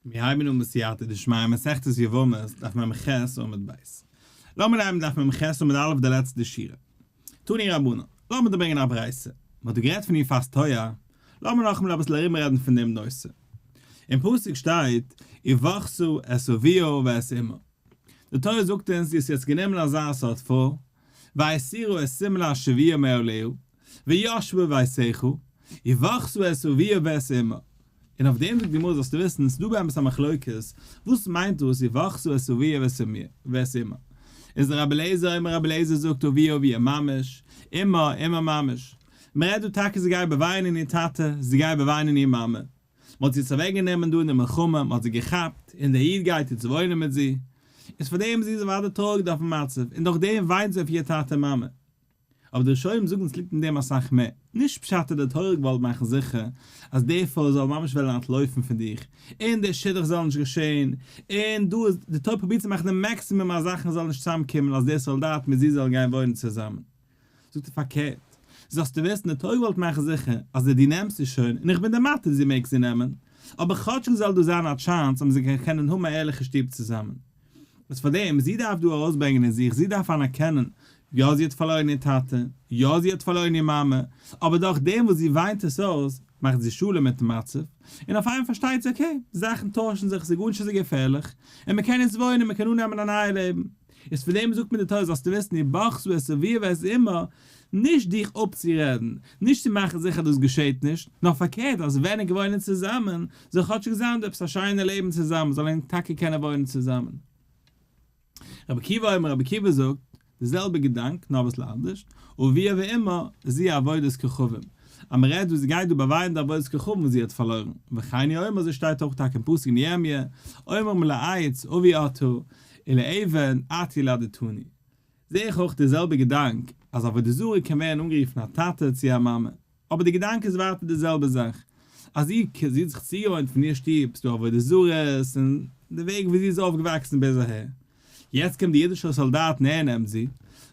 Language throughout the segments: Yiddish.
מיר הייבן אן בסייעתא דשמיא מסכת יבמות דף מ"ח עמוד ב'. לאמיר הייבן דף מ"ח עמוד א' די לעצטע שורה. תנו רבנן, לאמיר דא ברענגען א ברייתא. מען האט דא גערעדט פון יפת תואר, לאמיר נאכאמאל אביסל ארומרעדן פון דעם נושא. אין פסוק שטייט ובכתה את אביה ואת אמה. די תורה זאגט אונז דו האסט יעצט גענומען אזא סארט פרוי, והסירה את שמלת שביה מעליה, וישבה בביתך, ובכתה את אביה ואת אמה. און אויף דעם זאגט די גמרא זאלסטו וויסן, ס'איז דא באמת א מחלוקת, וואס מיינט דאס ובכתה את אביה ואת אמה? איז רבי אליעזר אומר רבי אליעזר זאגט אביה אביה ממש, אמה אמה ממש. מ'רעדט דא טאקע זי גייט באוויינען איר טאטע, זי גייט באוויינען איר מאמע. מ'האט זי יעצט אוועקגענומען דא אין די מלחמה, מ'האט זי געכאפט, און דער איד גייט יעצט וואוינען מיט זי. איז פאר דעם זי איז אוודאי טרויעריג אויפן מצב, און דורך דעם וויינט זי אויף איר טאטע און מאמע. אבער די ראשונים זאגן עס ליגט אין דעם אסאך מער, נישט פשט אז די תורה האט געוואלט מאכן זיכער אז די פרוי זאל ממש וועלן אנטלויפן פון דיך, און די שידוך זאל נישט געשען, און דא איז די תורה פרובירט צו מאכן די maximum אז זאכן זאלן נישט צוזאמקומען אז דער סאלדאט מיט זי זאלן גיין וואוינען צוזאמען. זאגט ער פארקערט, זאלסטו וויסן די תורה געוואלט מאכן זיכער אז די דו נעמסט זי שוין און איך בין דיר מתיר זי מעגסט זי נעמען, אבער כאטשיג זאל דא זיין א chance אז מען זאל קענען האבן א ערליכע שטוב צוזאמען. איז פאר דעם, זי דארף דא ארויסברענגען אין זיך, זי דארף אנערקענען, יא זי האט פארלוירן איר טאטע, יא זי האט פארלוירן איר מאמע, אבער דורך דעם וואס זי וויינט עס אויס, מאכט זי שלום מיטן מצב, און אויף איינמאל פארשטייט זי okay, זאכן טוישן זיך, ס'איז גארנישט אזוי געפערליך, און מ'קען יעצט וואוינען, מ'קען אננעמען א נייע לעבן. איז פאר דעם זאגט מיר די תורה זאלסטו וויסן ובכתה את אביה ואת אמה, נישט דיך אפצורעדן, נישט צו מאכן זיכער דאס געשעט נישט, נאר פארקערט אז ווען ענק וואוינען צוזאמען, זאל כאטשיג זיין דא עפעס א שיינע לעבן צוזאמען, זאלן ענק טאקע קענען וואוינען צוזאמען. רבי עקיבא אומר רבי עקיבא זאגט די זעלבע געדאנק נאר אביסל אנדערש, אביה ואמה זו עבודת כוכבים, אז מען רעדט וואס זי גייט דא באוויינען די עבודת כוכבים וואס זי האט פארלוירן, וכן הוא אומר אזוי שטייט אויך טאקע אין פסוק אין ירמיה, אומרים לעץ אבי אתה ולאבן את ילדתני. זעה איך אויך די זעלבע געדאנק אז עבודה זרה קען ווערן אנגערופן א טאטע צו א מאמע, אבער די געדאנק איז ווייטער די זעלבע זאך, אז זי זי האט זיך צוגעוואוינט פון איר שטוב ס'דא עבודה זרות און די וועג ווי זי איז אויפגעוואקסן ביז אהער, יעצט קומט די אידישע סאלדאט און ער נעמט זי,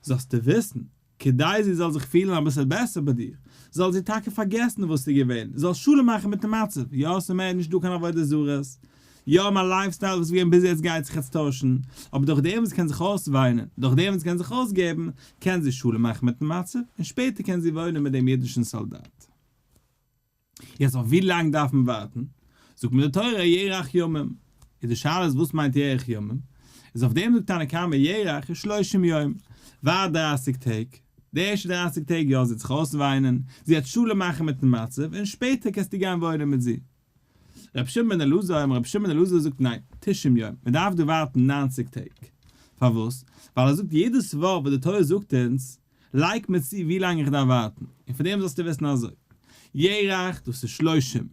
זאלסטו וויסן, כדי זי זאל זיך פילן אביסל בעסער ביי דיר, זאל זי טאקע פארגעסן וואס ס'איז געווען, זאל שלום מאכן מיטן מצב, יא ס'איז מער נישט דא קיין עבודה זרות, יא מיין lifestyle וואס איז געווען ביז יעצט גייט זיך יעצט טוישן, אבער דורך דעם וואס זי קען זיך אויסוויינען, דורך דעם וואס זי קען זיך אויסגעבן, קען זי שלום מאכן מיטן מצב, און שפעטער קען זי וואוינען מיט דעם אידישן סאלדאט. יעצט אויף ווי לאנג דארף מען ווארטן? זאגט מיר די תורה ירח ימים. איז די שאלה איז וואס מיינט ירח ימים? איז אויף דעם זאגט תנא קמא ירח איז שלושים יום, ווארט דרייסיג טעג, די ערשטע דרייסיג טעג יא זי וועט זיך אויסוויינען, זי וועט שלום מאכן מיטן מצב, און שפעטער קענסטו גיין וואוינען מיט זי. רבי שמעון בן אלעזר אומר רבי שמעון בן אלעזר זאגט ניין, תשעים יום, מען דארף דא ווארטן ניינציג טעג. פארוואס? ווייל ער זאגט יעדעס ווארט וואס די תורה זאגט אונז, לייג מיר צו ווי לאנג איך דארף ווארטן, און פון דעם זאלסטו וויסן אזוי, ירח, דאס איז שלושים,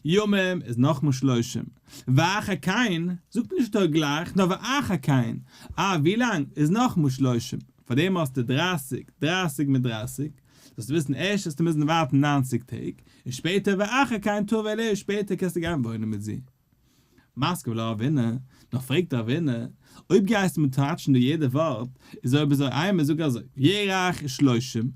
ימים איז נאכמאל שלושים, ואחר כן, זאגט נישט די תורה גלייך, נאר ואחר כן, אה ווי לאנג, איז נאכמאל שלושים, פאר דעם האסטו דרייסיג, דרייסיג מיט דרייסיג, זאלסטו וויסן ערשט וועסטו מוזן ווארטן ניינציג טעג, און שפעטער ואחר כן תבוא אליה, שפעטער קענסטו גיין וואוינען מיט זי. מתקיף לה רבינא, נאך פרעגט רבינא, אויב גייסטו מיר טייטשן דא יעדע ווארט, איז אויב אזוי אימא זאג אזוי, ירח איז שלושים,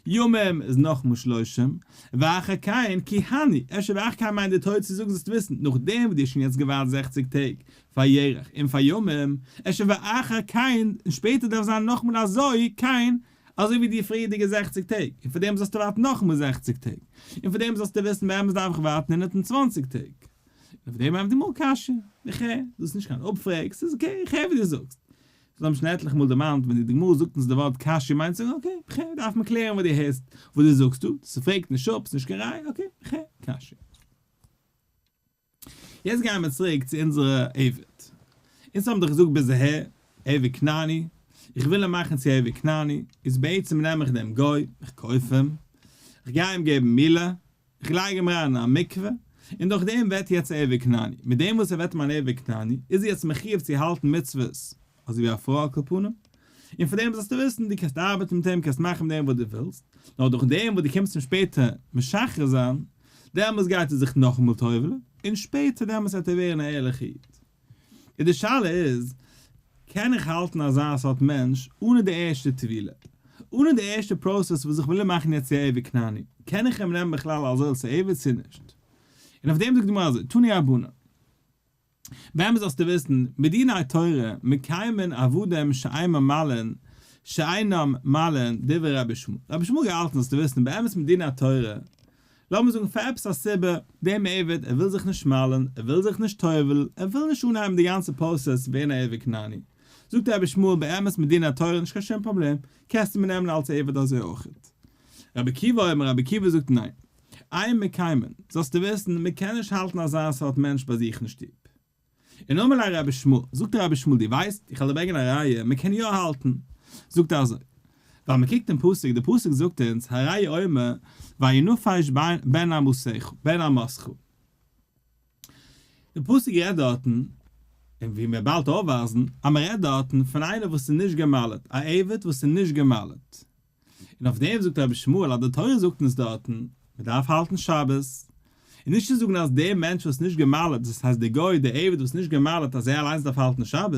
ימים איז נאכמאל שלושים, ואחר כן כי הני, אפשר ואחר כן מיינט די תורה צו זאגן זאלסט וויסן, נאכדעם וואס דו האסט שוין יעצט געווארט זעכציג טעג פאר ירח און פאר ימים, אפשר ואחר כן און שפעטער דארף זיין נאכמאל אזוי כן, אזוי ווי די פריערדיגע זעכציג טעג, און פאר דעם זאלסטו ווארטן נאכמאל זעכציג טעג, און פאר דעם זאלסטו וויסן באמת דארף איך ווארטן 120 טעג. און אויף דעם ענטפערט די גמרא קשיא, איך הער, דאס איז נישט קיין אפפרעג, ס'איז okay, איך הער ווי דו זאגסט. דאס האבן שוין עטליכע מאל דערמאנט, ווען די גמרא זאגט אונז די ווארט קשיא מיינט צו זאגן okay, איך הער, דארף מען קלערן וואס דו הערסט, וואס דו זאגסט דא, ס'פרעגט נישט אפ, ס'איז נישט קיין ראיה, okay, איך הער, קשיא. יעצט גייען מיר צוריק צו אונזערע עבד. אונז האבן דאך געזאגט ביז אהער, עבד כנעני, איך וויל אים מאכן צו עבד כנעני, איז בעצם נעם איך דעם גוי, איך קויף אים, איך גיי אים געבן מילה, איך לייג אים אריין אין א מקווה, און דורך דעם ווערט ער יעצט א עבד כנעני. מיט דעם וואס ער ווערט מיין עבד כנעני, איז ער יעצט מחיוב צו האלטן מצוות, אזוי ווי א פרוי על כל פנים. און פאר דעם זאלסטו וויסן, דו קענסט ארבעטן מיט אים, קענסט מאכן מיט אים וואס דו ווילסט, נאר דורך דעם וואס דו קומסט אים שפעטער משחרר זיין, דעמאלס גייט ער זיך נאכאמאל טובל'ען, און שפעטער דעמאלס וועט ער ווערן א ערליכע איד. און די שאלה איז, קען איך האלטן אזא סארט מענטש אנע די ערשטע טבילה? אנע די ערשטע process וואס איך וויל אים מאכן יעצט צו עבד כנעני, קען איך אים נעמען בכלל אלס עבד צו נישט? און אויף דעם זאגט די גמרא אזוי, תנו רבנן. באמת זאלסטו וויסן, מדיני תורה מקיימין עבדים שאינם מלין שאינם מלין דברי רבי ישמעאל. רבי ישמעאל האט געהאלטן זאלסטו וויסן, באמת מדיני התורה, לאמיר זאגן פאר עפעס א סיבה, דעם עבד, ער וויל זיך נישט מל'ן, ער וויל זיך נישט טובל'ן, ער וויל נישט אנהייבן די גאנצע process ווערן א עבד כנעני. זאגט רבי ישמעאל באמת מדיני התורה נישט קיין שום פראבלעם, קענסטו מיר נעמען אלס עבד אזוי אויכעט. רבי עקיבא אומר רבי עקיבא זאגט ניין. אין מקיימין, זאלסטו וויסן, מען קען נישט האלטן אזא סארט מענטש ביי זיך אין שטוב. און אמר ליה רבי ישמעאל, זאגט רבי ישמעאל, דו ווייסט, איך וועל דיר ברענגען א ראיה, מען קען יא האלטן. זאגט ער אזוי, ווייל מען קוקט אין פסוק, די פסוק זאגט אונז, הרי אומר, וינפש בן אמתך, בן אמתך. די פסוק רעדט דארטן, און ווי מיר באלד אויפווייזן, אז מען רעדט דארטן פון איינער וואס איז נישט גע'מל'ט, א עבד וואס איז נישט גע'מל'ט. און אויף דעם זאגט רבי ישמעאל אז די תורה זאגט אונז דארטן, מען דארף האלטן שבת, און נישט צו זאגן אז דער מענטש וואס איז נישט גע'מל'ט, דאס הייסט דער גוי, דער עבד וואס איז נישט גע'מל'ט אז ער אליינס דארף האלטן שבת,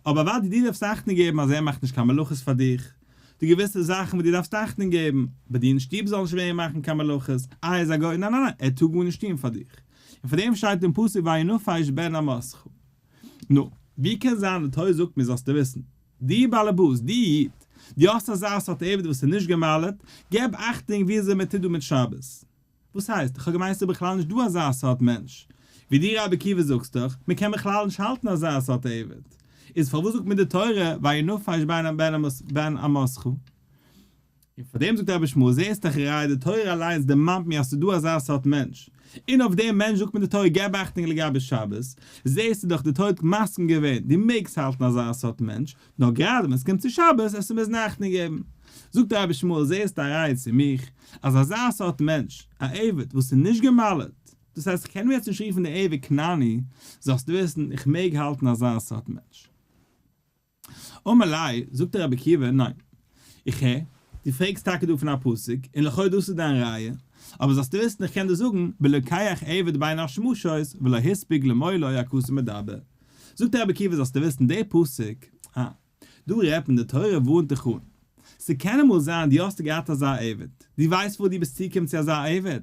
אבער אוודאי דו דארפסט אכטונג געבן אז ער מאכט נישט קיין מלאכות פאר דיך, די געוויסע זאכן וואס דו דארפסט אכטונג געבן, ביי דיר אין שטוב זאל נישט ווערן מאכן קיין מלאכות, איי ער איז א גוי, ניין ניין ניין, ער טאר גארנישט טון פאר דיך, און פאר דעם שטייט אין פסוק וינפש בן אמתך. נו, ווי קען זיין די תורה זאגט מיר זאלסטו וויסן, דו באלעבאס, דו איד, דו האסט אזא סארט עבד וואס איז נישט גע'מל'ט, געב אכטונג ווי אזוי מען טוט דא מיט שבת. וואס הייסט? איך האב געמיינט ס'איז בכלל נישט דא אזא סארט מענטש. ווי דו רבי עקיבא זאגסט דאך, מען קען בכלל נישט האלטן אזא סארט עבד. איז פארוואס זאגט מיר די תורה וינפש בן אמתך? און פאר דעם זאגט רבי ישמעאל, זעסט דאך ראיה די תורה אליינס דערמאנט מיר אז ס'איז דא אזא סארט מענטש, און אויף דעם מענטש זאגט מיר די תורה געב אכטונג לגבי שבת, זעסטו דאך די תורה האט מסכים געווען דו מעגסט האלטן אזא סארט מענטש, נאר גראדע ווען עס קומט צו שבת עסטו מוזן אכטונג געבן. זאגט רבי ישמעאל זעסטו א ראיה צו מיך, אז אזא סארט מענטש, א עבד וואס איז נישט גע'מל'ט, דאס הייסט איך קען מיר יעצט נישט רופן די עבד כנעני, זאלסטו וויסן איך מעג האלטן אזא סארט מענטש. אמר ליה, זאגט רבי עקיבא, ניין, איך הער, דו פרעגסט טאקע דא פון א פסוק, און לכאו' דאס איז דיין ראיה, אבער זאלסטו וויסן איך קען דיר זאגן, בלוקח עבד בין השמשות ולא הספיק למולו הכתוב מדבר. זאגט רבי עקיבא זאלסטו וויסן די פסוק, אה, דא רעדט מען די תורה ווארנט דיך אן, ס'קען אמאל זיין דו האסט געהאט אזא עבד, דו ווייסט פארוואס דו ביסט צוגעקומען צו אזא עבד?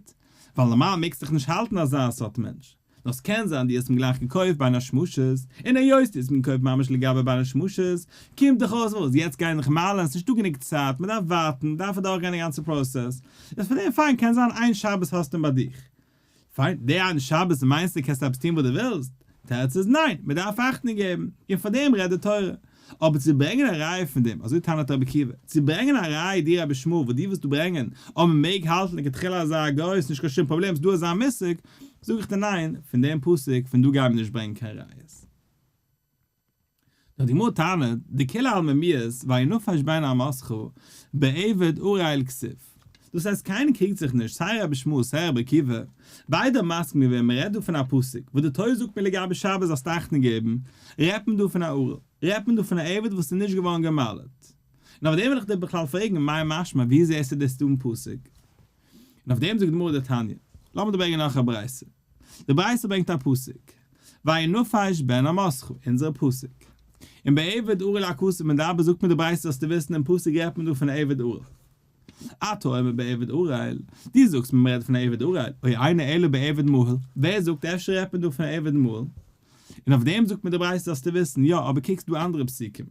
ווייל נארמאל מעגסט דיך נישט האלטן אזא סארט מענטש, נאר ס'קען זיין דו האסט אים גלייך געקויפט בין השמשות, און היות דו האסט אים געקויפט ממש לגבי בין השמשות, קומט דאך אויס וואס, יעצט גיי איך מל'ען, ס'נישטא גענוג צייט, מ'דארף ווארטן, דארף אדורכגיין די גאנצע process, איז פאר דעם פיין, קען זיין איין שבת האסטו אים ביי דיך. פיין, די איין שבת מיינסטו קענסטו עפעס טון וואס דו ווילסט? תירוץ איז ניין, מ'דארף אכטונג געבן, און פאר דעם רעדט די תורה. אבער צו ברענגען א ראיה פון דעם, אזוי טענה'ט רבי עקיבא, צו ברענגען א ראיה דיר רבי ישמעאל וואס דו ווילסט דא ברענגען, אויב מען מעג האלטן לכתחילה אזא גוי איז נישט קיין שום פראבלעם ס'דא אזא מושג, זאג איך דיר ניין, פון דעם פסוק, פון דא גייען מיר נישט ברענגען קיין ראיות. נאר די גמרא טענה'ט, דכולי עלמא מיהת וינפש בן אמתך בעבד ערל כתיב. דאס הייסט קיינער קריגט זיך נישט, סיי רבי ישמעאל סיי רבי עקיבא, ביידע האבן מסכים געווען מען רעדט דא פון א פסוק וואס די תורה זאגט מיר לגבי שבת זאלסטו אכטונג געבן, רעדט מען דא פון א ערל, רעדט מען דא פון א עבד וואס איז נישט געווארן גע'מל'ט. און אויף דעם וויל איך דיר בכלל פרעגן, מאי משמע ווי זעסטו דאס דא אין פסוק? און אויף דעם זאגט די גמרא דתניא, לאמיר דא ברענגען נאך א ברייתא. די ברייתא ברענגט א פסוק, וינפש בן אמתך, אונזערע פסוק. און בעבד ערל הכתוב מדבר זאגט מיר די ברייתא זאלסטו וויסן אין פסוק רעדט מען דא פון עבד ערל. אתה אומר בעבד ערל, דו זאגסט מיר מ'רעדט פון א עבד ערל, או אינו אלא בעבד מהול, ווער זאגט אפשר רעדט מען דא פון א עבד מהול? און אויף דעם זאגט מיר די ברייתא זאלסטו וויסן, יא, אבער קוקסט דא אנדערע פסוקים,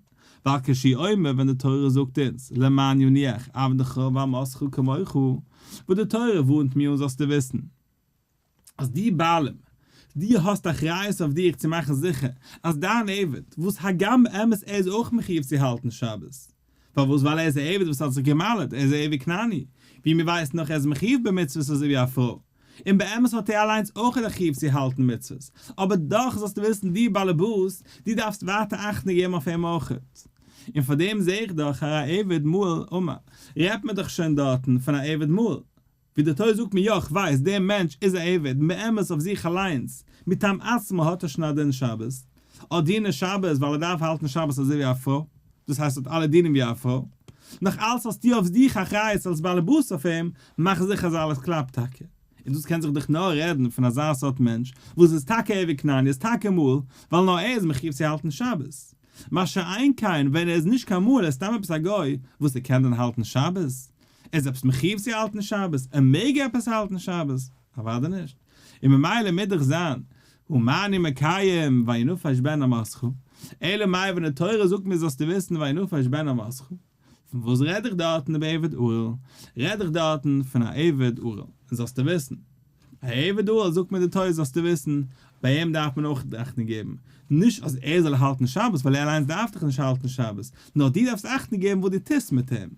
ווייל כשהוא אומר ווען די תורה זאגט אונז למען ינוח עבדך ואמתך כמוך, וואס די תורה ווארנט מיר אן זאלסטו וויסן, אז דו בעלים, דו האסט אחריות אויף דיך צו מאכן זיכער אז דיין עבד, וואס הגם באמת ער איז אויך מחיוב צו האלטן שבת, פארוואס ווייל ער איז א עבד וואס האט זיך גע'מל'ט, ער איז א עבד כנעני, ווי מיר ווייסן נאך ער איז מחיוב במצוות אזוי ווי א פרוי, און באמת האט ער אליינס אויך א חיוב צו האלטן מצוות, אבער דאך זאלסטו וויסן דו באלעבאס, דו דארפסט ווייטער אכטונג געבן אויף אים אויכעט. און פאר דעם זעה איך דאך הרי עבד מהול אמור, רעדט מען דאך שוין דארטן פון א עבד מהול, ווי די תורה זאגט מיר יא איך ווייס דער מענטש איז א עבד באמת אויף זיך אליינס מטעם עצמו האט ער שוין א דין שבת א דין שבת ווייל ער דארף האלטן שבת אזוי ווי א פרוי דאס הייסט האט אלע דינים ווי א פרוי נאך אלץ האסטו אויף זיך אחריות אלס באלעבאס אויף אים מאך זיכער אז אלעס קלאפט טאקע און דאס קען זיך דאך נאר רעדן פון אזא סארט מענטש וואס איז טאקע עבד כנעני איז טאקע מהול ווייל נאר ער איז מחיוב צו האלטן שבת מה שאין כן ווען ער איז נישט קיין מהול ער איז סתם עפעס א גוי וואס ער קען דען האלטן שבת? ער איז עפעס מחיוב צו האלטן שבת? ער מעג עפעס האלטן שבת? אוודאי נישט. און ממילא מוז דאך זיין. הא מה אני מקיים וינפש בן אמתך, אלא מאי ווען די תורה זאגט מיר זאלסטו וויסן וינפש בן אמתך, פון וואס רעד איך דארטן בעבד ערל, רעד איך דארטן פון א עבד ערל, און זאלסטו וויסן, א עבד ערל זאגט מיר די תורה זאלסטו וויסן, ביי אים דארף מען אויך אכטונג געבן, נישט אז ער זאל האלטן שבת ווייל ער אליינס דארף דאך נישט האלטן שבת, נאר דו דארפסט אכטונג געבן וואס דו טוסט מיט אים,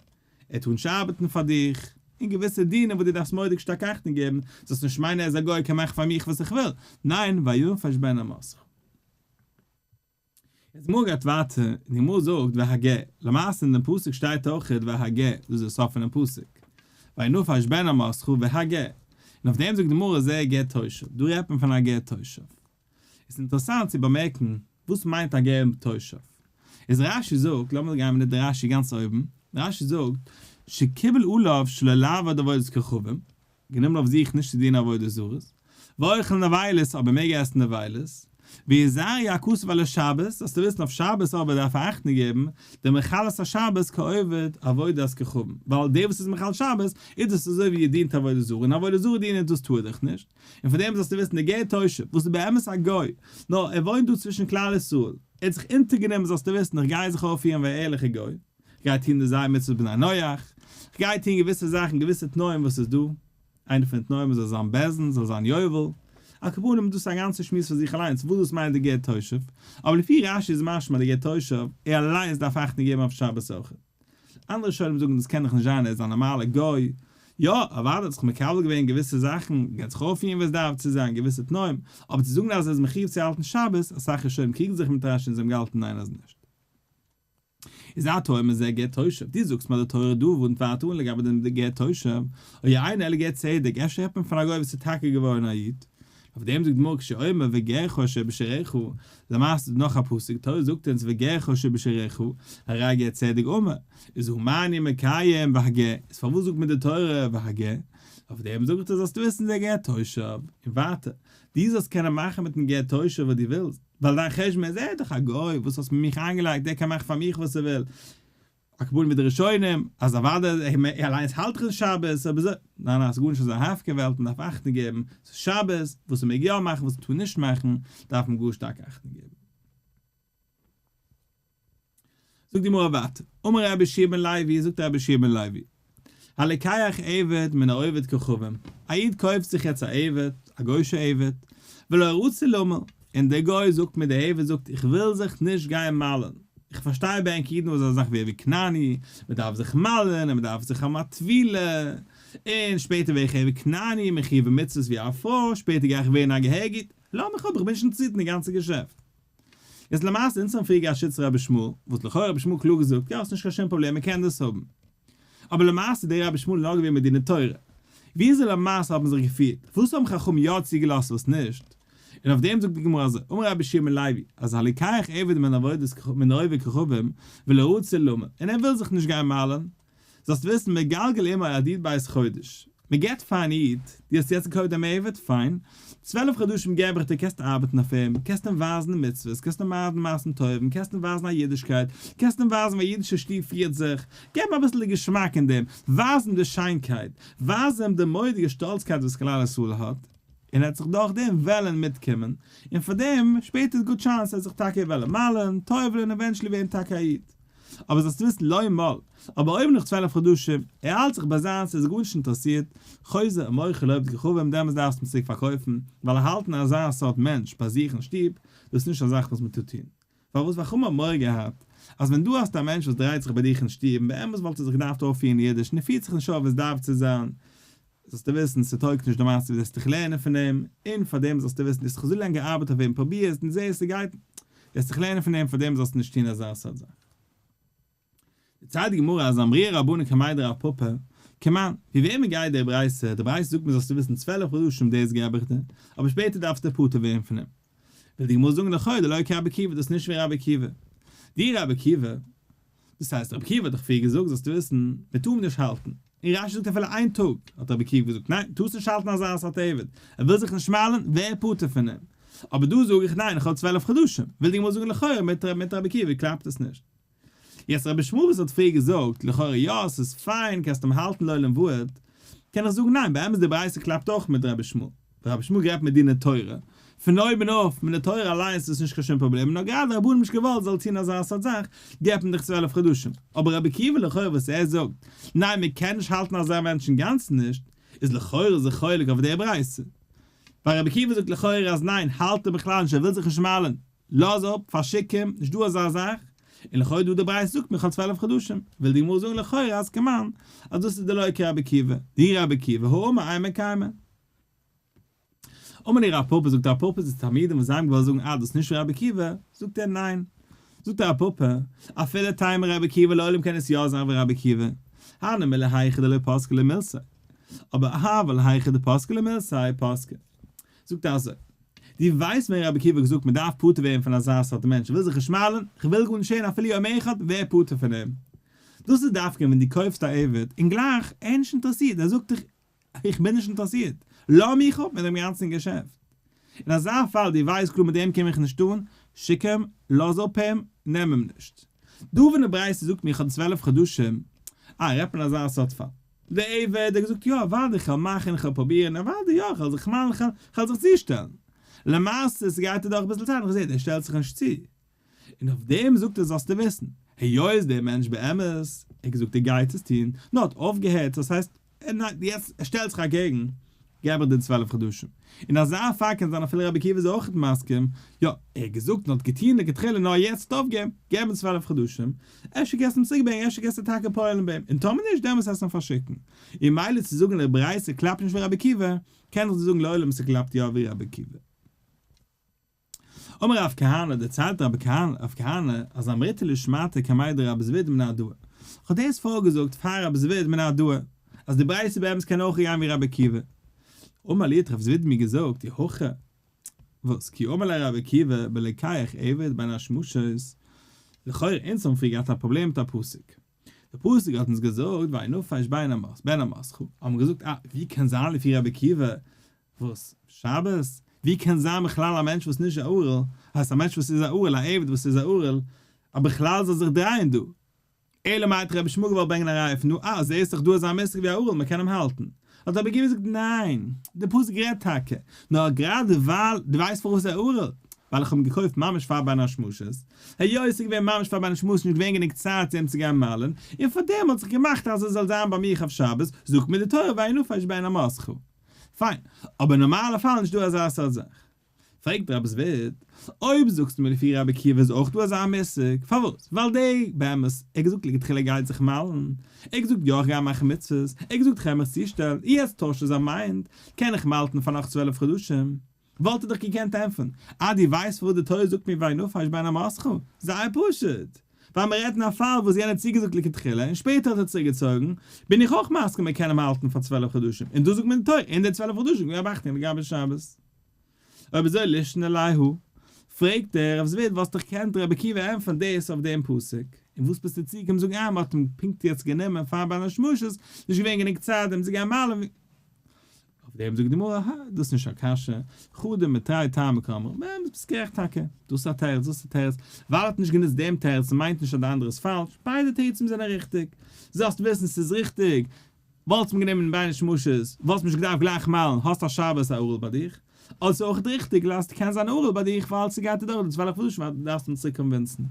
ער טאר נישט ארבעטן פאר דיך, און געוויסע דינים וואס דו דארפסט מורא'דיג שטארק אכטונג געבן, זאלסט נישט מיינען ער איז א גוי ער קען מאכן פאר מיך וואס איך וויל, ניין, וינפש בן אמתך. יעצט די גמרא גייט ווייטער, און די גמרא זאגט והגר, למעשה אין דעם פסוק שטייט אויכעט והגר, דאס איז די סוף פונעם פסוק, וינפש בן אמתך והגר, און אויף דעם זאגט די גמרא זה גר תושב, דא רעדט מען פון א גר תושב. עס איז אינטערעסאנט צו באמערקן וואס מיינט א גר תושב. איז רש"י זאגט, לאמיר גיין מיט די רש"י גאנץ אויבן, רש"י זאגט, שקיבל עליו שלא לעבוד עבודת כוכבים, גענומען אויף זיך נישט צו דינען עבודה זרות, ואוכל נבילות אבער מעג עסן נבילות, ויזהר הכתוב על השבת, זאלסטו וויסן אויף שבת אבער דארף ער אכטונג געבן, דמחלל את השבת כעובד עבודת כוכבים, ווייל דער וואס איז מחלל שבת איז דאס אזוי ווי ער דינט עבודה זרה, און עבודה זרה דינען דאס טאר ער דאך נישט. און פון דעם זאלסטו וויסן, דער גר תושב, וואס איז באמת א גוי, נאר ער וואוינט דא צווישן כלל ישראל, ער האט זיך אונטערגענומען זאלסטו וויסן, איך גיי זיך אויפפירן ווי א ערליכער גוי, איך גיי טון די ז' מצוות בני נח, איך גיי טון געוויסע זאכן, געוויסע תנאים וואס איז דא, איינע פון די תנאים איז זאל זיין בית דין, זאל זיין יובל, על כל פנים דאס איז א גאנצע שמועס פאר זיך אליינס וואס דאס מיינט די גר תושב, אבער לפי רש"י איז משמע די גר תושב, ער אליינס דארף אכטונג געבן אויף שבת אויכעט. אנדערע ראשונים זאגן דאס קען דאך נישט זיין ער איז א נארמאלע גוי, יא אוודאי האט זיך מקבל געווען געוויסע זאכן, גייט זיך אויפפירן ווי עס דארף צו זיין, געוויסע תנאים, אבער צו זאגן אז ער איז מחיוב צו האלטן שבת, אסאך ראשונים קריגן זיך מיט רש"י און זיי האבן געהאלטן ניין אז נישט. איז אתה אומר זה גר תושב, דו זאגסט מיר אז די תורה דא ווארנט ווייטער אן לגבי דעם גר תושב, או אינו אלא גר צדק, אפשר רעדט מען פון א גוי וואס איז טאקע געווארן א איד? אויף דעם זאגט די גמרא כשהוא אומר וגרך אשר בשעריך, למעשה איז דא נאך א פסוק, תורה זאגט אונז וגרך אשר בשעריך, הרי גר צדק אמור, איז הא מה אני מקיים והגר, איז פארוואס זאגט מיר די תורה והגר? אויף דעם זאגט ער זאלסטו וויסן זה גר תושב, און ווייטער, דו זאלסט קענען מאכן מיטן גר תושב וואס דו ווילסט, ווייל דיין חשבון איז ער איז דאך א גוי, וואס האסט מיך איינגעלייגט, דער קען מאכן פאר מיך וואס ער וויל, על כל פנים ווי די ראשונים, אז אוודאי ער אליינס האלט דאך נישט שבת, אבער זוי, ניין ניין ס'איז גארנישט אזא הפקר וועלט, מ'דארף אכטונג געבן, ס'איז שבת, וואס מ'מעג יא מאכן וואס מ'טאר נישט מאכן, דארף מען גאר שטארק אכטונג געבן. זאגט די גמרא ווייטער, אמר רבי יהושע בן לוי, זאגט רבי יהושע בן לוי, הלוקח עבד מן העובד כוכבים, א איד קויפט זיך יעצט א עבד, א גוי'שע עבד, ולא רצה למול, און דער גוי זאגט מיר, דער עבד זאגט, איך וויל זיך נישט גיין מל'ן, איך פארשטיי ביי ענק אידן וואס איז א זאך ווי עבד כנעני, מען דארף זיך מל'ן און מען דארף זיך האבן א טבילה, און שפעטער ווער איך עבד כנעני, מחויב במצוות ווי א פרוי, שפעטער גיי איך ווערן א געהעריג איד, לאז מיך אפ, איך בין נישט אינטערעסירט אין די גאנצע געשעפט. איז למעשה אונז האבן פריער געהאט שיטת רבי ישמעאל, וואס לכאורה רבי ישמעאל קלאר געזאגט, יא ס'נישט קיין שום פראבלעם מען קען דאס האבן. אבער למעשה דער רבי ישמעאל איז נאר געווען מיט דיני תורה. וויאזוי למעשה האט מען זיך געפירט? וואס האבן חכמים יא צוגעלאזט וואס נישט? און אויף דעם זאגט די גמרא אזוי, אמר רבי יהושע בן לוי, אז הלוקח עבד מן עבודת מן העובד כוכבים ולא רצה למול, און ער וויל זיך נישט גיין מל'ן, זאלסט וויסן מגלגל עמו עדי ב' חודש, מען געבט פארן איד, דו האסט יעצט געקויפט דעם עבד, פיין, 12 חדשים געב איך דיר, קענסט ארבעטן אויף אים, קענסט אים ווייזן מצוות, קענסט אים ווייזן מעשים טובים, קענסט אים ווייזן א אידישקייט, קענסט אים ווייזן ווי א אידישע שטוב פירט זיך, געב אים אביסל די געשמאק אין דעם, ווייז אים די שיינקייט, ווייז אים די מורא'דיגע שטאלצקייט וואס כלל ישראל האט, און ער וועט זיך דורכדעם וועלן מיטקומען, און פאר דעם, שפעטער איז good chance ער וועט זיך טאקע וועלן מל'ן, טובל'ן און eventually ווערן טאקע א איד. אבער זאלסט וויסן לא מל, אבער אויב נאך 12 חדשים, ער האלט זיך ביי זיינס, ער איז גארנישט אינטערעסירט, חוזר ומוכרו לעובד כוכבים, דעמאלטס דארפסטו אים צוריק פארקויפן, ווייל האלטן אזא סארט מענטש ביי זיך אין שטוב, דאס איז נישט א זאך וואס מען טאר טון. פארוואס? ווייל חכמים האבן מורא געהאט, אז ווען דו האסט א מענטש וואס דרייט זיך ביי דיך אין שטוב, און באמת וואלט ער זיך געדארפט אויפפירן אידיש, און ער פירט זיך נישט אויף ווי עס דארף צו זיין, זאלסטו וויסן, ס'טויגט נישט די מעשה ווי דו וועסט דיך לערנען פון אים, און פאר דעם זאלסטו וויסן, דו האסט דאך אזוי לאנג געארבעט אויף אים, פרובירסט און זעסט ס'גייט, וועסט דיך לערנען פון אים, פאר דעם זאלסטו נישט טון אזא סארט זאך. דערציילט די גמרא אז אמרוה רבנן קמיה דרב פפא, כמאן, ווי וועמען גייט די ברייתא, די ברייתא זאגט מיר זאלסטו וויסן 12 חדשים דאס געב איך דיר, אבער שפעטער דארפסטו פטור ווערן פון אים. וויל די גמרא זאגן לכאו' דלא כרבי עקיבא, דאס איז נישט ווי רבי עקיבא. די רבי עקיבא, דאס הייסט רבי עקיבא האט דאך פריער געזאגט זאלסטו וויסן, מען טאר אים נישט האלטן, און רש"י זאגט אפילו איין טאג, האט רבי עקיבא געזאגט ניין, טארסט נישט האלטן אזא סארט עבד, ער וויל זיך נישט מל'ן, ווער פטור פון אים? אבער דא זאג איך ניין, איך האב 12 חדשים, וויל די גמרא זאגן לכאורה מיט מיט רבי עקיבא קלאפט עס נישט. יעצט רבי ישמעאל וואס האט פריער געזאגט לכאורה יא עס איז פיין קענסט אים האלטן לעולם ועד, קען איך זאגן ניין באמת די ברייתא קלאפט אויך מיט רבי ישמעאל, ווייל רבי ישמעאל גערעדט מיט דיני תורה. פון אויבן אויף, מן התורה אליינס איז עס נישט קיין שום פראבלעם, נאר גראדע רבנים האבן נישט געוואלט זאל טון אזא סארט זאך, געבט מען דיך 12 חדשים. אבער רבי עקיבא לכאורה וואס ער זאגט, ניין מען קען נישט האלטן אזא מענטש אינגאנצן נישט, איז לכאורה זיך חולק אויף די ברייתא. ווייל רבי עקיבא זאגט לכאורה אז ניין, האלט אים בכלל נישט, ער וויל זיך נישט מל'ן, לאז אפ, פארשיק אים, נישט דא אזא זאך, און לכאורה דא די ברייתא זאגט מיר כ'האב 12 חדשים, וויל די גמרא זאגן לכאורה אז כמאן, אז דאס איז דלא כרבי עקיבא, דאי רבי עקיבא הא אמר אין מקיימין. אמר להו רב פפא, זאגט רב פפא צו תלמידים וואס זיי האבן געוואלט זאגן אה דאס איז נישט רבי עקיבא, זאגט ער ניין, זאגט רב פפא, אפילו תימא רבי עקיבא לעולם קען עס יא זיין ווי רבי עקיבא, הני מילי היכא דלא פסקה ליה מילתיה, אבער אבל היכא דפסקה ליה מילתיה פסקה. זאגט ער אזוי, דו ווייסט ווען רבי עקיבא האט געזאגט מען דארף פטור ווערן פון אזא סארט מענטש וויל זיך נישט מל'ן, כ'וויל גארנישט הערן אפילו יום אחד, ווער פטור פון אים. דאס איז דווקא ווען דו קויפסט א עבד און גלייך ער איז נישט אינטערעסירט, ער זאגט דיך איך בין נישט אינטערעסירט, לאז מיך אפ מיט דעם גאנצן געשעפט. אין אזא פאל דו ווייסט קלאר מיט דעם קום איך נישט אן, שיק אים, לאז אפ אים, נעם אים נישט. דא ווען די ברייתא זאגט מיר איך האב 12 חדשים, אה, רעדט מען אזא סארט פאל. דער עבד האט געזאגט יא אוודאי איך וועל מאכן איך וועל פרובירן אוודאי יא איך וועל זיך מל'ן איך וועל זיך צושטעלן. למעשה ס'גייט אדורך אביסל צייט און איך זעה דער שטעלט זיך נישט צו. און אויף דעם זאגט ער זאלסטו וויסן, היות דער מענטש באמת, ער האט געזאגט ער גייט עס טון, נאר האט אויפגעהערט, דאס הייסט, יעצט ער שטעלט זיך אקעגן, געב איך דיר 12 חדשים. אין אזא פאל קען זיין אפילו רבי עקיבא איז אויך מסכים, יא, ער האט געזאגט און האט געטון לכתחילה נאר יעצט האט אויפגעגעבן, געב אים 12 חדשים, אפשר קענסטו אים צוריקברענגען, אפשר קענסטו טאקע פועל'ן ביי אים, און טאמער נישט דעמאלטס וועסטו אים פארשיקן. און מילא צו זאגן די ברייתא קלאפט נישט ווי רבי עקיבא, קען איך דיר זאגן לעולם ס'קלאפט יא ווי רבי עקיבא. אמר רב כהנא, דערציילט רב כהנא, אז אמריתה לשמעתא קמיה דרב זביד מנהרדעא. כ'האב דאס פארגעזאגט פאר רב זביד מנהרדעא, אז די ברייתא באמת קען אויך גיין ווי רבי עקיבא. אמר לי האט רב זביד מיר געזאגט, אי הכי, וואס, כי אמר ליה רבי עקיבא בלוקח עבד בין השמשות, לכאורה אונז האבן פריער געהאט א פראבלעם מיט א פסוק. די פסוק האט אונז געזאגט וינפש בן אמתך, האבן מיר געזאגט אה, ווי קען זיין לפי רבי עקיבא וואס? שבת? ווי קען זיין בכלל א מענטש וואס נישט א ערל, הייסט א מענטש וואס איז א ערל, א עבד וואס איז א ערל, אז בכלל זאל זיך דרייען דא? אלא מאי האט רבי ישמעאל געוואלט ברענגען א ראיה פון דא, אה, זעהסט דאך דא אזא מושג ווי א ערל, מען קען אים האלטן. האט רבי עקיבא געזאגט, ניין, די פסוק רעדט טאקע, נאר גראדע ווייל, דו ווייסט פארוואס ער ערל? ווייל איך האב אים געקויפט ממש פאר בין השמשות, היות עס איז געווען ממש פאר בין השמשות נישט געווען גענוג צייט צו אים צו גיין מל'ן, און פארדעם האט זיך געמאכט אז ער זאל זיין ביי מיך אויף שבת, זאגט מיר די תורה וינפש בן אמתך. פיין, אבער אין נארמאלע פאל נישט דא אזא סארט זאך. פרעגט רבי זביד, אויב זאגסטו מיר לפי רבי עקיבא איז אויך דא אזא מושג, פארוואס? ווייל די, באמת, ער האט געזאגט לכתחילה גייט זיך מל'ן, ער האט געזאגט יא איך גיי מאכן מצוות, ער האט געזאגט כ'גיי מיך צושטעלן, יעצט טוישט ער זיין mind, קען איך אים האלטן פאר נאך 12 חדשים? וואלט ער דאך געקענט ענטפערן, אה דו ווייסט פארוואס די תורה זאגט מיר וינפש בן אמתך? זייער פשוט! ווייל מען רעדט אין א פאל וואס יענער האט צוגעזאגט לכתחילה און שפעטער האט ער צוריקגעצויגן, בין איך אויך מסכים מען קען אים האלטן פאר 12 חדשים, און דא זאגט מען די תורה אין די 12 חדשים געב אכטונג לגבי שבת. אויב אזוי לישני ליה הא. פרעגט ער רב זביד וואלסט דאך געקענט רבי עקיבא ענטפערן דאס אויף דעם פסוק, און וואס ביסטו צוגעקומען זאגן אה מען האט אים פונקט יעצט גענומען פאר בין השמשות, נישט געווען גענוג צייט אים צו גיין מל'ן, אויף דעם זאגט די גמרא, אהא, דאס איז נישט א קשיא, חדא מתרי טעמי קאמר, באמת ביסט גערעכט טאקע, דאס איז א תירוץ, דאס איז א תירוץ, ווייל ער האט נישט גענוצט דעם תירוץ מיינט נישט אז די אנדערע איז פאלש, ביידע תירוצים זענען ריכטיג, זאלסט וויסן ס'איז ריכטיג, וואלסט אים גענומען בין השמשות, וואלסט נישט געדארפט גלייך מל'ן, האסט א שבת א ערל ביי דיך, אדער ס'איז אויך ריכטיג, לאז קען זיין ערל ביי דיך ווייל ס'גייט אדורך די 12 חדשים ווייל דו דארפסט אים צוריק convince ן.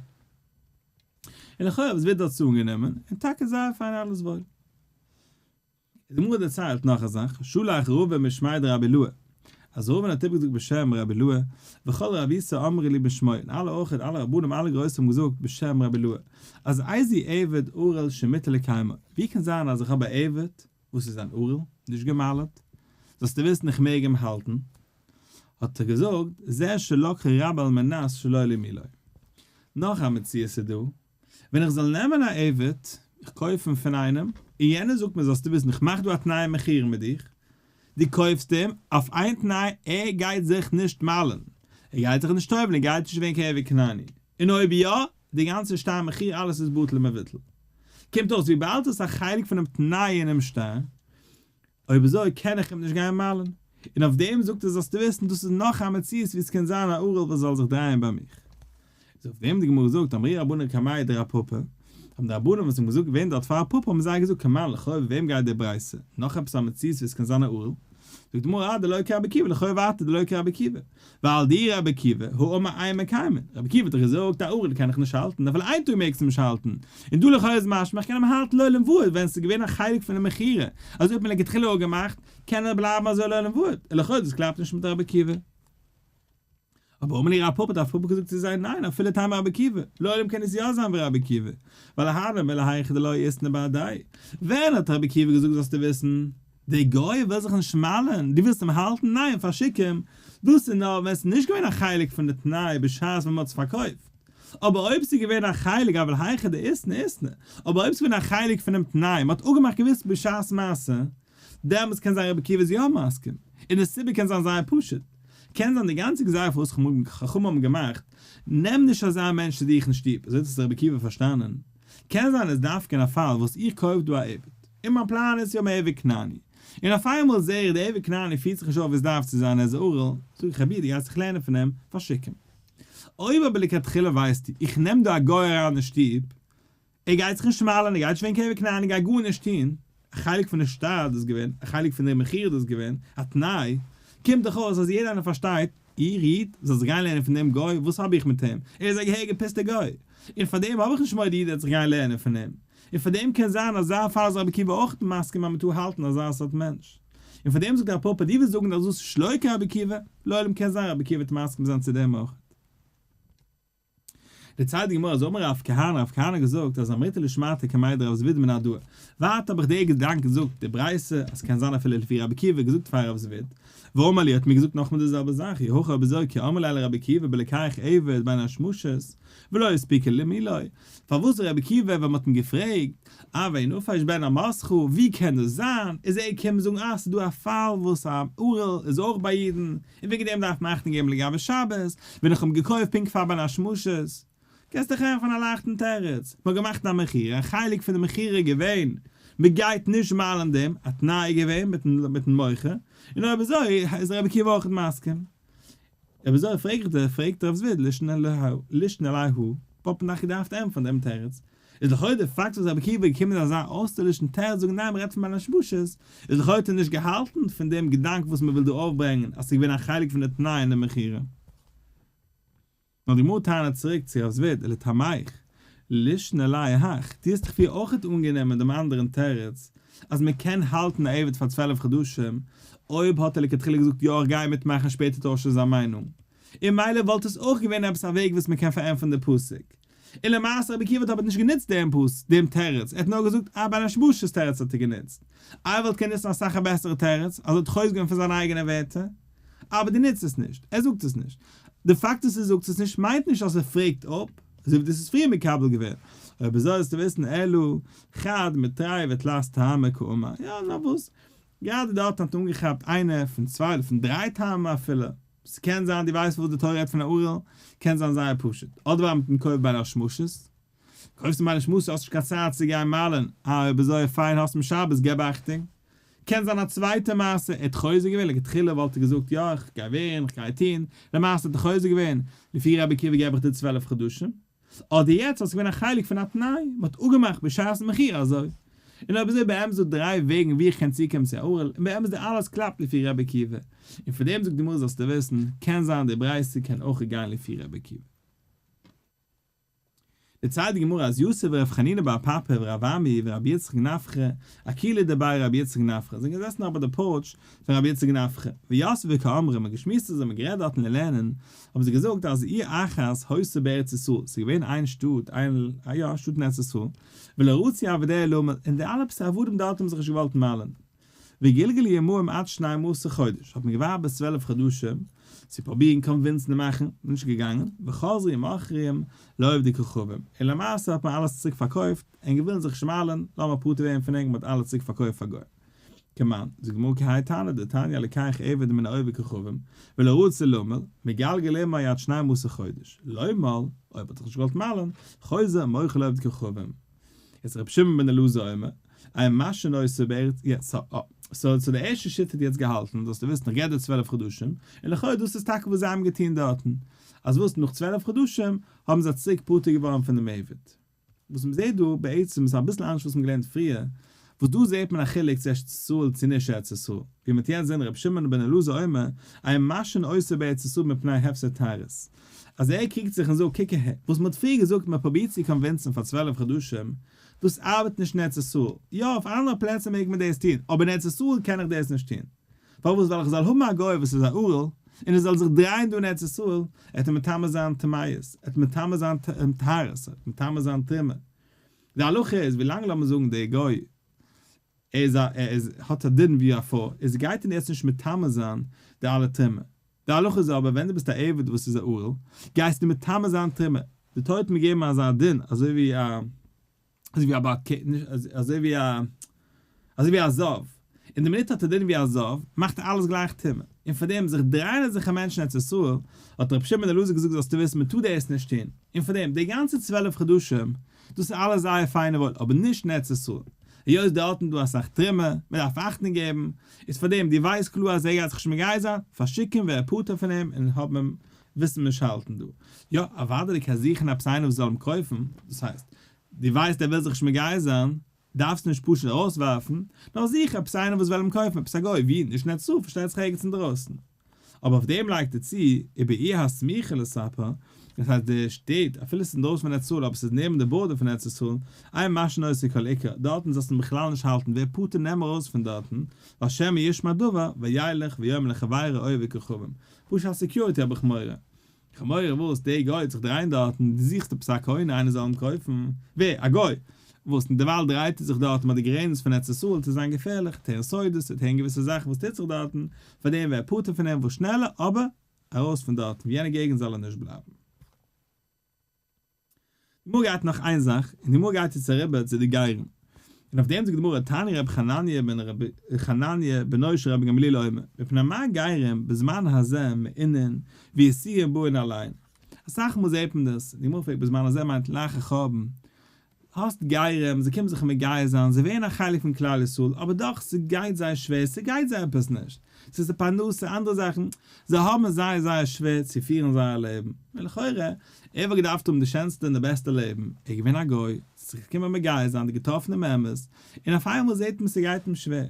און לכאורה וואס ווערט דארט אנגענומען, און טאקע זייער פיין אלעס וואויל. די גמרא דערציילט נאך א זאך, שלח רבא משמיה דרבי אילעא, אז רבא האט איבערגעזאגט בשם רבי אילעא, וכל רבותא אמרי לי בשמו, און אלע אויך, אלע רבנים אלע גרויסע האבן געזאגט בשם רבי אילעא, אז איזהו עבד ערל שמותר לקיימו, ווי קען זיין אז איך האב א עבד וואס איז אן ערל, נישט גע'מל'ט, זאלסטו וויסן איך מעג אים האלטן, האט ער געזאגט, זה שלקחו רבו על מנת שלא למולו. נאך א מציאות איז דא, ווען איך זאל נעמען א עבד, איך קויף אים פון איינעם, און יענער זאגט מיר זאלסטו וויסן איך מאך דא א תנאי מכירה מיט דיך, דו קויפסט אים אויף איין תנאי ער גייט זיך נישט מל'ן, ער גייט זיך נישט טובל'ן, ער גייט נישט ווערן כעבד כנעני, און אויב יא, די גאנצע שטר מכירה אלעס איז בטל ומבוטל. קומט אויס וויבאלד עס איז א חלק פונעם תנאי אינעם שטר, אויב אזוי קען איך אים נישט גיין מל'ן. און אויף דעם זאגט ער זאלסטו וויסן דאס איז נאך א מציאות ווי עס קען זיין א ערל וואס זאל זיך דרייען ביי מיך. איז אויף דעם די גמרא זאגט אמרי רבנן קמיה דרב פפא, האבן די רבנים וואס האבן געזאגט געווען דארט פאר רב פפא האבן זיי געזאגט כמאן לכאו' וועם גייט די ברייתא, נאך עפעס א מציאות ווי עס קען זיין א ערל? זאגט די גמרא אה דלא כרבי עקיבא לכאו' ווייטער דלא כרבי עקיבא, ווייל דאי רבי עקיבא הא אמר אין מקיימין, רבי עקיבא האט דאך געזאגט א ערל קען איך נישט האלטן אפילו איין טאג מעגסטו נישט האלטן, און דא לכאו' איז משמע איך קען אים האלטן לעולם ועד ווען ס'איז געווען א חלק פון די מכירה, אזוי האט מען לכתחילה אפגעמאכט, קען ער בלייבן אזוי לעולם ועד, און לכאו' דאס קלאפט נישט מיט רבי עקיבא. אבער אמר להו רב פפא האט רב פפא געזאגט צו זיי ניין אפילו תימא רבי עקיבא, לעולם קען עס יא זיין ווי רבי עקיבא, ווייל הני מילי היכא דלא איתנהו בהדיה, ווען האט רבי עקיבא געזאגט זאלסטו וויסן, דער גוי וויל זיך נישט מל'ען, דו ווילסט אים האלטן, ניין פארשיק אים, דאס איז נאר ווען עס איז נישט געווען א חלק פון די תנאי בשעת ווען מען האט עס פארקויפט, אבער אויב עס איז געווען א חלק אבל היכא דאיתנהו איתנהו, אבער אויב עס איז געווען א חלק פונעם תנאי, מען האט אפגעמאכט געוויס בשעת מעשה, דעמאלטס קען זיין רבי עקיבא איז יא מסכים, און די סיבה קען זיין זייער פשוט, קען זיין די גאנצע גזירה פארוואס חכמים האבן געמאכט, נעם נישט אזא מענטש צו דיך אין שטוב, אזוי האט עס רבי עקיבא פארשטאנען, קען זיין איז דווקא אין א פאל וואס איך קויף דא א עבד, און מיין פלאן איז צו האבן א עבד כנעני, און אויף איינמאל זעה איך די עבד כנעני פירט זיך נישט אויף ווי עס דארף צו זיין ער איז ערל, זאג איך רבי דו גייסט זיך לערנען פון אים, פארשיק אים. אויב אבער לכתחילה ווייסטו איך נעם דא א גוי אריין אין שטוב, ער גייט זיך נישט מל'ען, ער גייט נישט ווערן קיין עבד כנעני, ער גייט גארנישט טון, א חלק פון די שטר איז דאס געווען, א חלק פון די מכירה איז דאס געווען, א תנאי, קומט דאך אויס אז יעדער איינער פארשטייט, איר איד, זאל זיך גיין לערנען פון דעם גוי, וואס האב איך מיט אים, ער איז א געהעריגע פוסטע גוי, און פאר דעם האב איך נישט מורא די איד וועט זיך גיין לערנען פון אים, און פאר דעם קען זיין אזא פאל איז רבי עקיבא אויך מסכים אז מען טאר האלטן אזא סארט מענטש, און פאר דעם זאגט רב פפא דו ווילסט זאגן אז דאס איז שלא כרבי עקיבא, לעולם קען זיין רבי עקיבא וועט מסכים זיין צו דעם אויך. דערציילט די גמרא אז אמר רב כהנא, רב כהנא האט געזאגט אז אמריתה לשמעתא קמיה דרב זביד מנהרדעא, ווייטער האב איך דער געדאנק געזאגט די ברייתא אז ס'קען זיין אפילו לפי רבי עקיבא געזאגט פאר רב זביד, ואמר לי האט מיר געזאגט נאכמאל די זעלבע זאך, אי הכי אויב אזוי כי אמרי ליה לרבי עקיבא בלוקח עבד בין השמשות ולא הספיקו למולו, פארוואס רבי עקיבא ווען מ'האט אים געפרעגט עוה נפש בן אמתך ווי קען דאס זיין, איז ער געקומען זאגן אה ס'איז דא א פאל וואס א ערל איז אויך ביי אידן, און וועגן דעם דארף מען אכטונג געבן לגבי שבת, ווען איך האב געקויפט פונקט פאר בין השמשות. קענסט דיך ענטפערן א לייכטן תירוץ, מ'האט געמאכט א מכירה, א חלק פון די מכירה איז געווען, מ'גייט נישט מל'ן דעם, א תנאי איז געווען מיטן מוכר, און אויב אזוי איז רבי עקיבא אויך מסכים. אויב אזוי פרעג איך דיר, פרעגט רב זביד לישנא ליה הא, וואלט מען דאך געדארפט ענטפערן דעם תירוץ, איז לכאו' די פאקט וואס רבי עקיבא איז געקומען מיט אזא אויסטערלישן תירוץ זאגן ניין מ'רעדט פון בין השמשות, איז לכאו' האט ער נישט געהאלטן פון דעם געדאנק וואס מ'וויל דא אויפברענגען אז ס'איז געווען א חלק פון די תנאי אין די מכירה. נאר די גמרא טענה'ט צוריק צו רב זביד ולטעמיך לישנא ליה הך, דו האסט דאך פריער אויכעט אנגענומען דעם אנדערן תירוץ אז מ'קען האלטן א עבד פאר 12 חדשים אויב האט ער לכתחילה געזאגט יא איך גיי מיטמאכן שפעטער טוישן זיין מיינונג, און מילא וואלט עס אויך געווען עפעס א וועג וואס מ'קען פארענטפערן די פסוק. און למעשה רבי עקיבא האט אבער נישט גענוצט דעם פס דעם תירוץ, ער האט נאר געזאגט א בין השמשות תירוץ האט ער גענוצט. אייוועלט קען נוצן אסאך א בעסערע תירוץ, אז ער האט חוזר געווען פון זיינע אייגענע ווערטער. אבער דו נוצט עס נישט. ער זאגט עס נישט. די פאקט אז ער זאגט עס נישט מיינט נישט אז ער פרעגט אפ, אזוי ווי דאס איז פריער מקבל געווען. אויב אזוי זאלסטו וויסן אלא חד מתרי ותלת טעמי קאמר. יא, נאר וואס? גראדע דארטן האט אנגעכאפט איינער פון צוויי אדער פון דריי טעמים אפילו. ס'קען זיין דו ווייסט פארוואס די תורה רעדט פון א ערל, קען זיין זייער פשוט, אדער ווייל מ'האט אים קויפט בין השמשות, קויפסט אים בין השמשות האסט נישט קיין צייט צו גיין מל'ען, אה אויב אזוי פיין האסט אים שבת געב אכטונג. קען זיין א צווייטע מעשה, ער האט חוזר געווען, לכתחילה וואלט ער געזאגט יא איך גיי ווערן, איך גיי טון, למעשה האט ער חוזר געווען, לפי רבי עקיבא געב איך דיר 12 חדשים. אדער יעצט אז ס'געווען א חלק פון א תנאי, מ'האט אפגעמאכט בשעת מכירה אזוי. און אויב אזוי באמת דא דריי וועגן ווי איך קען צוקומען צו א ערל, און באמת די אלעס קלאפט לפי רבי עקיבא. און פון דעם זאגט די גמרא זאלסטו וויסן, קען זיין די ברייתא קען אויך גיין לפי רבי עקיבא. דערציילט די גמרא אז יתיב ר' חנינא בר פפא ורב אמי ורבי יצחק נפחא, אקילעא דבי רבי יצחק נפחא, זענען געזעסן אויף ביי די porch פון רבי יצחק נפחא, ויתבי וקאמרי, מ'האט געשמועסט צוזאמען גערעדט דארטן אין לערנען, האבן זיי געזאגט אז עיר אחת היתה בארץ ישראל, ס'איז געווען איין שטאט, איין, יא, שטאט אין ארץ ישראל, ולא רצו עבדיה לימול, און די אלע פסי עבדים דארט האבן זיך נישט געוואלט מל'ען. וגלגלו עמהם עד שנים עשר חודש, האט מען געווארט ביז 12 חדשים, צו פרובירן convince ן און מאכן, נישט געגאנגען, וחזרו ומכרום לעובדי כוכבים, און למעשה האט מען אלעס צוריק פארקויפט, ענק ווילן זיך נישט מל'ען, לאמיר פטור ווערן פון ענק, מען האט אלעס צוריק פארקויפט פאר גוים. כמאן, זאגט די גמרא כי האי תנא דתניא הלוקח עבד מן העובד כוכבים, ולא רצה למול, מגלגל עמו עד שנים עשר חודש, לא מל, אויב האט זיך נישט געוואלט מל'ן, חוזר ומוכרו לעובד כוכבים. יעצט רבי שמעון בן אלעזר אומר, אין משהין אותו בארץ, יא, סא, אה, סא, סא די ערשטע שיטה האט יעצט געהאלטן, זאלסטו וויסן איך געב דיר 12 חדשים, און לכאו' דאס איז טאקע וואס זיי האבן געטון דארטן, אז וואס נאך 12 חדשים האבן זיי צוריק פטור געווארן פון דעם עבד. וואס מ'זעט דא בעצם איז אביסל אנדערש וואס מ'האט געלערנט פריער, וואס דא זעהט מען א חילוק צו ארץ ישראל צו נישט ארץ ישראל, ווי מ'וועט יעצט זעהן רבי שמעון בן אלעזר אומר, אין משהין אותו בארץ ישראל מפני הפסד טהרות. אז ער קריגט זיך און זאגט קוק אהער, וואס מ'האט פריער געזאגט מ'האט פרובירט צו קאנווינסן פאר 12 חדשים, דאס ארבעט נישט אין ארץ ישראל, יא אויף אנדערע פלעצער מעג מען דאס טון, אבער אין ארץ ישראל קען איך דאס נישט טון. פארוואס ווייל איך זאל האבן א גוי וואס איז א ערל און ער זאל זיך דרייען דא אין ארץ ישראל, ער וועט מטמא זיין טמאות, ער וועט מטמא זיין טהרות, ער וועט מטמא זיין תרומה. די הלכה איז ווילאנג לאמיר זאגן דער גוי ער איז א ער איז האט א דין ווי א פרוי איז גייט ער יעצט נישט מטמא זיין די אלע תרומה. די הלכה איז אבער ווען דו ביסט א עבד וואס איז א ערל גייסטו מטמא זיין תרומה. די תורה האט מיר געגעבן אזא דין אזוי ווי א אזוי ווי א בת ק, אזוי ווי א, אזוי ווי א זב, אין די מינוט האט ער דין ווי א זב, מאכט ער אלעס גלייך טומאה, און פאר דעם זיך דרייען אזעלכע מענטשן ארץ ישראל, האט רבי שמעון אלעזר געזאגט זאלסטו וויסן מען טאר דאס נישט טון, און פאר דעם די גאנצע 12 חדשים, דאס איז אלעס זייער פיין און וואויל, אבער נישט אין ארץ ישראל, היות דארטן איז דא אסאך תרומה, מען דארף אכטונג געבן, איז פאר דעם דו ווייסט קלאר אז ער גייט זיך נישט מגייר זיין, פארשיק אים ווער פטור פון אים און האב אים ווילסט אים נישט האלטן דא. יא, אוודאי דו קענסט זוכן עפעס איינער וואס זאל אים קויפן, דאס הייסט, דו ווייסט ער וויל זיך נישט מגייר זיין, דארפסט נישט פשוט ארויסווארפן, נאר זוך עפעס איינער וואס וויל אים קויפן, עפעס א גוי, ווי, נישט אין ארץ ישראל, פארשטייט זיך ערגעץ אינדרויסן. אבער אויף דעם לייגט ער צו, ובעיר הסמוכה לספר, דאס הייסט די שטעט, אפילו עס איז אינדרויסן פון ארץ ישראל אבער עס איז נעבן די border פון ארץ ישראל, אין משהין אותו כל עיקר, דארטן זאלסטו אים בכלל נישט האלטן, ווער פטור נעם ארויס פון דארטן, ווייל שמא ישמע דבר, וילך ויאמר לחבירו עובד כוכבים. פשוט א security האב איך מורא. איך האב מורא וואס? דער גוי האט זיך דרייען דארטן, דו זוכסט עפעס א קונה איינער זאל אים קויפן? ווער? א גוי? וואס? און דערווייל דרייט ער זיך דארטן ביי די גרעניץ פון ארץ ישראל צו זיין געפערליך, הערן סודות, צו הערן געוויסע זאכן וואס טוט זיך דארטן, פאר דעם ווער פטור פון אים וואס שנעלער, אבער ארויס פון דארטן, ווי יענע געגנט זאל ער נישט בלייבן. די גמרא גייט נאך איין זאך, און די גמרא גייט יעצט אריבער צו די גרים. און אויף דעם זאגט די גמרא, תני רבי חנניה בן רבי חנניה בנו של רבי גמליאל אומר, מפני מה גרים בזמן הזה מעונין ויסורים באין עליהן. אסאך מאל זעט מען דאס, די גמרא פרעגט בזמן הזה מיינט לאחר חורבן, האסט גרים, זיי קומען זיך מגייר זיין, זיי ווערן א חלק פון כלל ישראל, אבער דאך ס'גייט זיי שווער, ס'גייט זיי עפעס נישט, ס'איז די פרנסה, אנדערע זאכן, זיי האבן זייער זייער שווער צו פירן זייער לעבן, און לכאורה, ער וואלט געדארפט האבן די שענסטע און די בעסטע לעבן, ער איז געווען א גוי, זיך געקומען מגייר זיין, געטראפן דעם אמת, און אויף איינמאל זעט מען ס'גייט אים שווער. און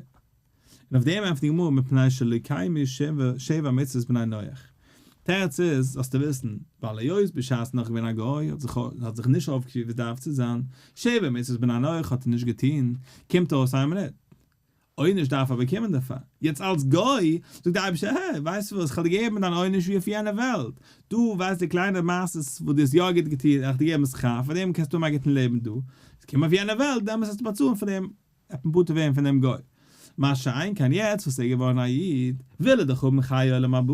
אויף דעם ענטפערט די גמרא מפני שלא קיימו שבע מצוות בני נח. תירוץ איז, זאלסטו וויסן, ווייל היות בשעת נח געווען א גוי האט זיך האט זיך נישט אויפגעפירט ווי עס דארף צו זיין, שבע מצוות בני נח האט ער נישט געטון, קומט אויס איין מינוט, עונש דארף ער באקומען דערפאר. יעצט אלס גוי, זאגט דער אייבערשטער, הע, ווייסט וואס, איך האב דיר געגעבן דיין עונש ווי אויף יענע וועלט, דו ווייסט די קליינע מעשות וואס דו האסט יא גוט געטון, איך האב דיר געגעבן שכר, פאר דעם קענסטו האבן א גוטן לעבן דא, קום אויף יענע וועלט, דעמאלס וועסטו באצאלן פאר דעם. וועט מען פטור ווערן פון דעם גוי. מה שאין כן יעצט וואס ער איז געווארן א איד, וויל ער דאך האבן חיי עולם הבא,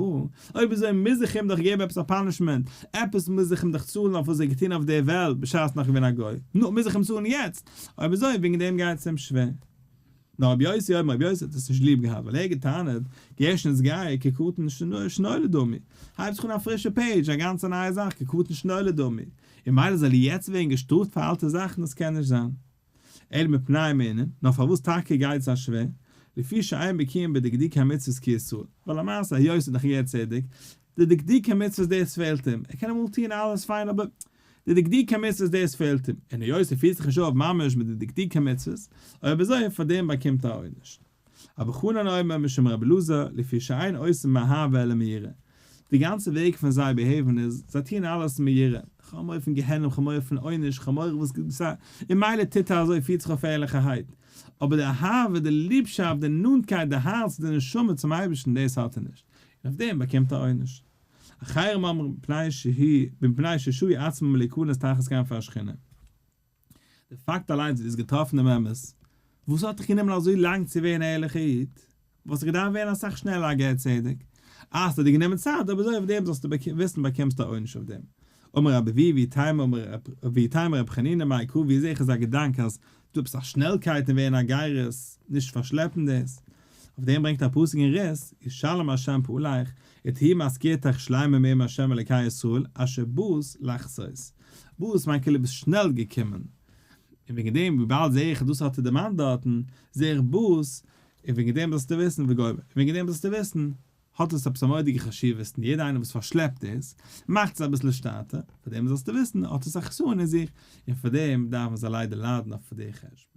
אויב אזוי מוז איך אים דאך געבן עפעס א punishment, עפעס מוז איך אים דאך צאלן אויף וואס ער האט געטון אויף דער וועלט בשעת נאך געווען א גוי, נו, מוז איך אים צאלן יעצט, אויב אזוי וועגן דעם גייט עס אים שווער. נאר רבי יוסי אומר, רבי יוסי האט עס נישט ליב געהאט, ווייל ער האט געטענה'ט, גר שנתגייר כקטן שנולד דמי, הייבט זיך אן א פרישע page, א גאנצע נייע זאך, כקטן שנולד דמי, און מילא זאל ער יעצט ווערן געשטראפט פאר אלטע זאכן, דאס קען נישט זיין. אלא מפני מעונין, נאר פארוואס טאקע גייט זיי שווער? לפי שאין בקיאים בדקדוקי המצוות כישראל, ווייל למעשה היות איז דאך גר צדק, די דקדוקי המצוות דאס פעלט אים, ער קען אמאל טוען אלעס פיין אבער די דקדוקי המצוות דאס פעלט אים, און היות ער פירט זיך נישט אויף ממש מיט די דקדוקי המצוות, אויב אזוי פאר דעם באקומט ער א עונש. אבא חנן אומר משום רבי אלעזר, לפי שאין עושים מאהבה אלא מיראה. די גאנצע וועג פון זיי behave ן איז, זיי טוען אלעס מיראה. כ'האב מורא פון גיהנום, כ'האב מורא פון עונש, כ'האב מורא וואס און מילא טוט ער אזוי, פירט זיך אויף ערליכערהייט. אבער די אהבה, די ליבשאפט, די נאנטקייט, די הארץ, די נשמה צום אייבערשטן, דאס האט ער נישט. און אויף דעם באקומט ער עונש. אחרים אומרים מפני ששהו עצמם מלהיכנס תחת כנפי השכינה. די פאקט אליינס איז געטראפן דעם אמת, וואס האט דיך גענומען אזוי לאנג צו ווערן א ערליכע איד? וואלסט געדארפט ווערן אסאך שנעלער א גר צדק. אה, ס'האט דיר גענומען צייט, אבער אזוי אויף דעם זאלסטו וויסן באקומסטו א עונש אויף דעם. אמר רבי אבהו ואיתימא רבי חנינא מאי קרא ווי זעה איך אזא געדאנק אז דא עפעס א שנעלקייט אין ווערן א גר איז נישט פארשלעפן דאס. אויף דעם ברענגט א פסוק אין רות, ישלם השם פעלך, ותהי משכורתך שלימה מעם השם אלוקי ישראל, אשר באת לחסות. באת מיינט כאילו ביסט שנעל געקומען. און וועגן דעם וויבאלד זעה איך אז דאס האט ער דערמאנט דארטן, זעה איך באת, און וועגן דעם זאלסטו וויסן וגומר, און וועגן דעם זאלסטו וויסן, האט עס עפעס א מורא'דיגע חשיבות, און יעדער איינער וואס פארשלעפט דאס, מאכט עס אביסל שטאטער, פאר דעם זאלסטו וויסן, האט עס א חסרון אין זיך, און פאר דעם דארפן זיי ליידער ליידן אויף די חשבון.